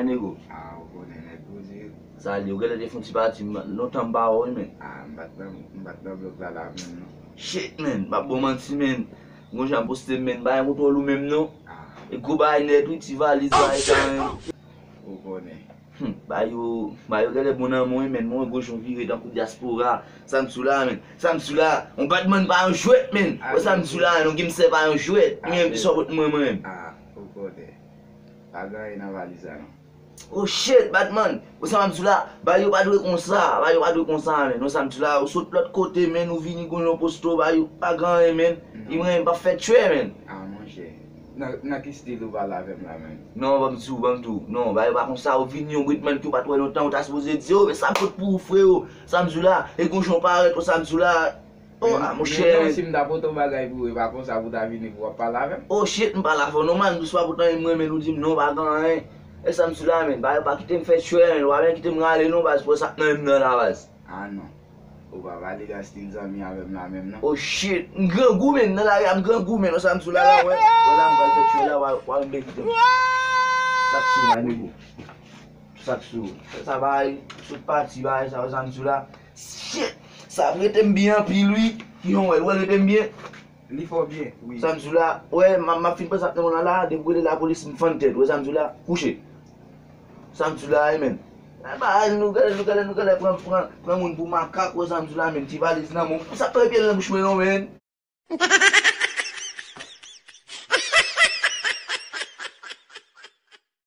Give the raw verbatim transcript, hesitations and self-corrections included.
Nego. Ah, ou konnen nèg ou di. Sa li, ou genlè te fè yon ti pati, m, lontan m pa wè w, men. Ah, m pa t nan, m pa t nan blòk la la menm, non. Shit, men, m ap bon manti, men. Gon jan poste, men, m pa gen kontwòl ou menm, non. Ah. E gwo bagay nèt, wi, ti valiz, bagay sa, men. Ou konnen. Hmm, ba yo, ba yo genlè bon nan men w, men, men gwo jan w vire tankou dyaspora. Sa m sou la, men. Sa m sou la, yon Batman pa yon jwèt, men. Wè sa m sou la, men, yon gangsta pa yon jwèt. Mwen menm ki sòt mwen, mwen menm. Ah, ou konnen. Pa gen anyen nan valiz la, non. Oh shit, Batman! Ou sa m ap di w la, ba yo pa dwe konsa, ba yo pa dwe konsa, men. Ou sa m di w la, ou sot lòt kote, men, ou vini gon yon posto, ba yo pa gen anyen, men. Li mwen, m pa fè tchwè, men. Ah, monchè. Nan, nan ki stil ou pale avè m la, men? Non, ban m di w, ban m di w. Non, ba yo pa konsa, ou vini yon brit, men, ki ou pa t wè lontan, ou ta sipoze di, oh, men sa m pot pou ou, freo. Sa m di w la, e gon jan w parèt, ou sa m di w la. Oh, ah, monchè. Non, si m ta pote yon bagay pou ou, e pa konsa pou w ta vini pou w ap pale avè m. Oh shit, m pale avè w nòmal, m dous pa poutan, e mwen menm ou di m non, pa gen anyen. E sa m sou la, men, ba yo pa kite m fè tchwè, men, ou pa menm kite m rale non, baz, pou sa k nan menm nan la, baz. Ah non. Ou pa pale nan stil zanmi avè m la menm, non. Oh shit, m grangou, men, nan lari a m grangou, men, ou sa m sou la, la, wè. Wè la, m pral fè tchwè la, wè, wè, m kite m. Sa k sou la, nego. Sa k sou. Sa bagay, sot pati, bagay, sa, ou sa m sou la. Shit! Sa ap rete m byen anpil, wi. Ki jan w wè l, w wè l rete m byen? Li fò byen, wi. Sa m di w la, wè, m, m ap fin panse ap nan mwen la, depi w rele lapolis, m fann tèt, wè sa m di w la, kouche. Sa m di w la, wi, men. E ba, nou gade, nou gade, nou gade, pran, pran, pran moun pou makak, wè sa m di w la, men, ti valiz nan men w, sa ap pran pye nan bouch mwen, non, men.